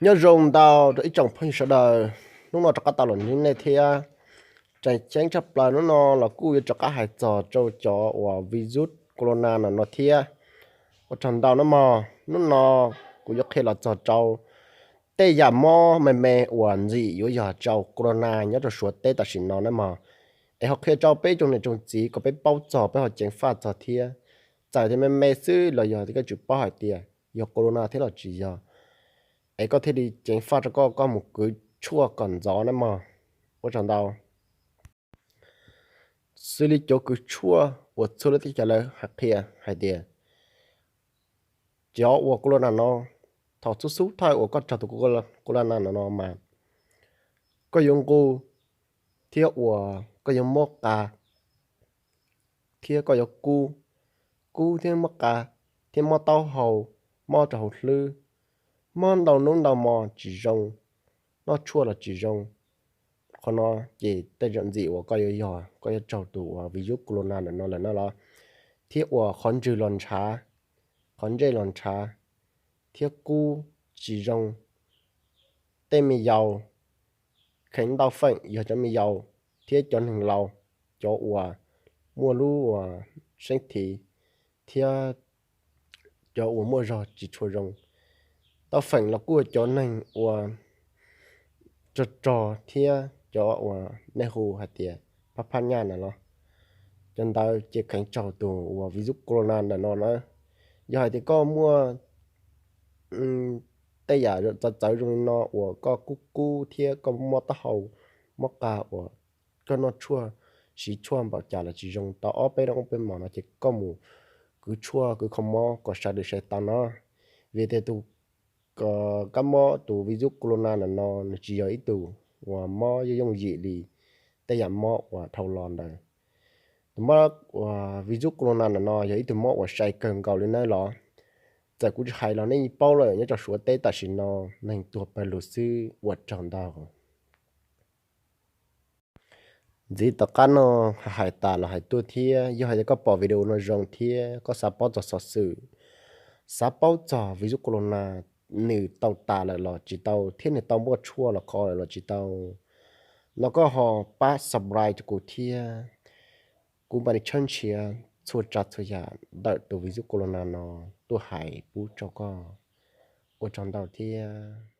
Nyob zoo ntau rau ib tsoom phooj ywg sawv daws, hnub no rov qab tau los ntsib nej thiab. Tseem ceeb tshaj plaws hnub no los kuj yuav rov qab hais txog rau cov uas virus corona no no thiab. Ua tsaug ntau nawb mog, hnub no kuv yuav qhia los txog rau tej yam mob me me uas ntxim yuav yog rau corona nyob rau Suav teb tam sim no nawb mog. Es ho qhia rau peb tsoom niam tsoom txiv kom peb paub txog peb ho ceev faj txog thiab. Txawm tias me me xwb los yog tias koj tsis paub hais tias yog corona thiab los tsis yog, es koj thiaj li ceev faj rau koj, koj mus kwv tshuaj kom ntxov nawb mog. Ua tsaug ntau. Xws li cov kwv tshuaj uas txhua lub teb chaws lawv hais qhia hais tias cov uas corona no, thaum xub xub thawj uas koj raug tus corona no no mas koj yuav nqus thiab uas koj yuav mob qa thiab koj yuav kub, kub thiab mob qa thiab mob taub hau, mob rau hauv hlwb, mob ntau hnub ntau hmo tsis zoo, noj tshuaj los tsis zoo. Qhov no ces tej zaum ntxim uas koj yuav yog koj yuav raug tus uas virus corona ntawm no lawm no los, thiab uas qhov ntswg los ntshav, qhov ntsej los ntshav, thiab kub tsis zoo. Tej me yaus, kheev ntau feem yog cov me yaus thiab cov neeg laus, cov uas muaj lub uas seeb thiv, thiab cov uas muaj zog tsis tshua zoo. Ntau feem los kuj yog cov neeg uas rog rog thiab cov uas nej hu hais tias phab phab nyaj na los, cov ntawd ces kheev raug tus uas virus corona ntawm no na. Yog hais tias koj muaj tej yam txawv txawv zoo li no uas koj kub kub thiab koj mob taub hau, mob qa uas koj noj tshuaj, siv tshuaj npaum cas los tsis zoo, tau ob peb rau ob peb hmos no ces koj mus kwv tshuaj kwv kho mob kom sai lwm sai tau no. Vim tias tus kab mob tus virus corona ntawm no nws tsis yog ib tug uas mob yooj yooj yim li tej yam mob uas dhau los ntawd. Tus mob uas virus corona ntawm no yog ib tug mob uas sai kawg nkaus li nawb los. Txawm kuv tsis hais los nej yeej paub lawm, nyob rau Suav teb tam sim no neeg tuag pawg lug xwb, ua tsaug ntau. Ntxiv tom qab no hais tas los hais tuaj thiab, yog hais tias koj pom video no zoo thiab koj xav paub txog xov xwm, xav paub txog virus corona nws tau tas lawm los tsis tau thiab nws tau muaj tshuaj los kho lawm los tsis tau, no koj ho pab subscribe rau kuv thiab. Kuv mam li tshawb nrhiav txhua tsav txhua yam ntawm tus virus corona no tuaj hais pub rau koj. Ua tsaug ntau thiab.